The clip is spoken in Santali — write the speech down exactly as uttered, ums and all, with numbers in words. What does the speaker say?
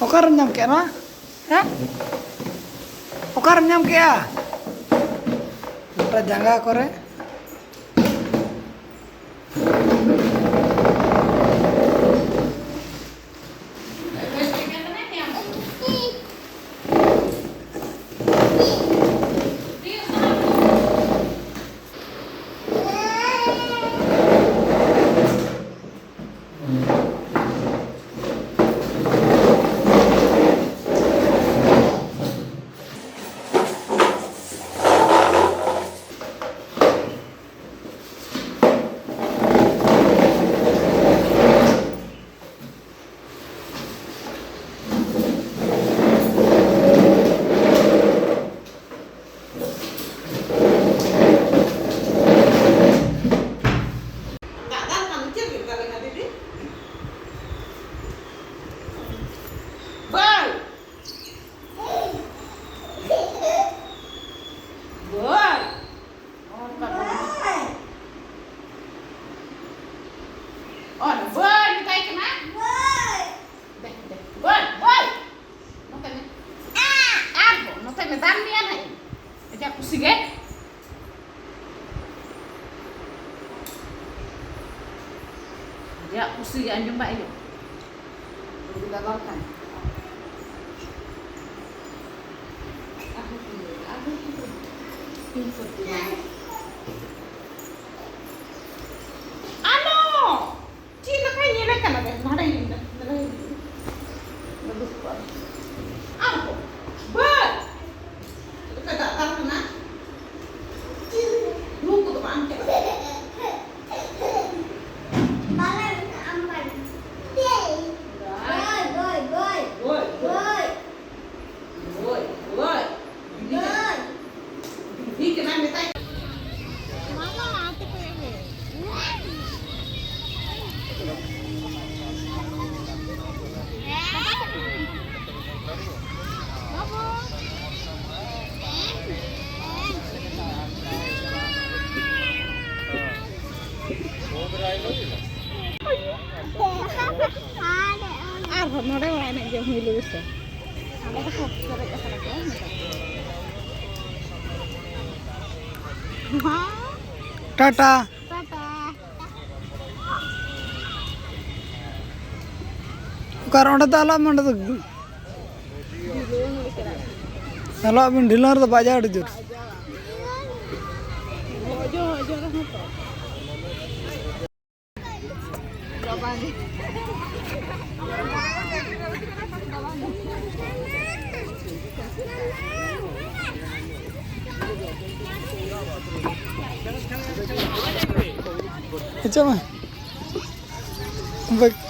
ᱚᱠᱟᱨᱮᱢ ᱧᱟᱢ ᱠᱮᱜᱼᱟ ᱱᱚᱣᱟ? ᱦᱮᱸ? ᱚᱠᱟᱨᱮᱢ ᱧᱟᱢ ᱠᱮᱜᱼᱟ? ᱜᱚᱴᱟ ᱡᱟᱸᱜᱟ ᱠᱚᱨᱮ᱾ ᱫᱟᱜ ᱫᱟᱜ ᱠᱟᱱ ᱪᱮᱫ ᱞᱮᱠᱟ ᱞᱮᱠᱟ ᱫᱤᱫᱤ? ᱵᱟᱹᱭ! ᱵᱟᱹᱭ! ᱚᱱᱠᱟ ᱫᱚ ᱵᱟᱝ᱾ ᱚᱱ ᱵᱟᱹᱭ ᱢᱮᱛᱟᱭ ᱠᱟᱱᱟ᱾ ᱫᱮ, ᱫᱮ, ᱵᱟᱹᱭ, ᱵᱟᱹᱭ! ᱱᱚᱛᱮ ᱢᱮ᱾ ᱟᱨᱦᱚᱸ ᱱᱚᱛᱮ ᱢᱮ, ᱫᱟᱞ ᱢᱮᱭᱟ ᱱᱟᱦᱟᱜ ᱤᱧ᱾ ᱟᱡᱟᱜ ᱠᱩᱥᱤ ᱜᱮ᱾ ᱟᱡᱟᱜ ᱠᱩᱥᱤ ᱜᱮ, ᱟᱸᱡᱚᱢ ᱵᱟᱭ ᱟᱸᱡᱚᱢ᱾ ᱩᱱᱤ ᱫᱚ ᱵᱟᱝ ᱠᱟᱱᱟ᱾ ᱟᱨᱦᱚᱸ ᱛᱤᱱ ᱨᱮ, ᱟᱨᱦᱚᱸ ᱛᱤᱱ ᱨᱮ᱾ ᱛᱤᱱ ᱥᱚ ᱛᱤᱱ ᱨᱮ᱾ ᱟᱞᱚ! ᱪᱮᱫ ᱞᱮᱠᱟᱭ ᱧᱮᱞᱮ ᱠᱟᱱᱟ ᱵᱮᱱ? ᱱᱚᱰᱮ ᱦᱤᱡᱩᱜ ᱢᱮ, ᱱᱚᱰᱮ ᱦᱤᱡᱩᱜ ᱢᱮ᱾ ᱱᱚᱰᱮ ᱫᱩᱲᱩᱵ ᱠᱚᱜ ᱢᱮ᱾ ᱟᱨ ᱠᱚ, ᱵᱟᱹᱭ! ᱪᱮᱫ ᱞᱮᱠᱟ ᱫᱟᱜ ᱫᱟᱜ ᱠᱟᱱᱟ? ᱪᱮᱫ? ᱨᱩ ᱠᱚᱫᱚ ᱵᱟᱝ ᱪᱟᱞᱟᱜ᱾ ᱵᱟᱭ, ᱵᱟᱭ, ᱵᱟᱭ᱾ ᱵᱟᱹᱭ, ᱵᱟᱹᱭ᱾ ᱵᱟᱹᱭ, ᱵᱟᱹᱭ᱾ ᱵᱟᱹᱭ᱾ ᱵᱤᱞᱤ ᱠᱟᱱᱟ, ᱢᱮᱛᱟᱭ ᱠᱟᱱᱟ᱾ ᱡᱚᱢ ᱦᱩᱭ ᱞᱮᱜᱮ ᱥᱮ᱾ ᱟᱞᱮ ᱫᱚ ᱠᱚ ᱯᱮᱨᱮᱡ ᱟᱠᱟᱱᱟ ᱠᱚ᱾ ᱦᱮᱸ᱾ ᱴᱟᱴᱟ᱾ ᱴᱟᱴᱟ᱾ ᱚᱠᱟᱨᱮ? ᱚᱸᱰᱮ ᱫᱚ ᱟᱞᱚ ᱢᱮ, ᱚᱸᱰᱮ ᱫᱚ ᱟᱞᱚ ᱟᱵᱤᱱ ᱰᱷᱤᱞᱟᱹᱝ ᱨᱮᱫᱚ ᱵᱟᱡᱟᱣ ᱟᱹᱰᱤ ᱡᱳᱨ᱾ ᱟᱪᱪᱷᱟ ᱢᱟ᱾ ᱵᱟᱠ-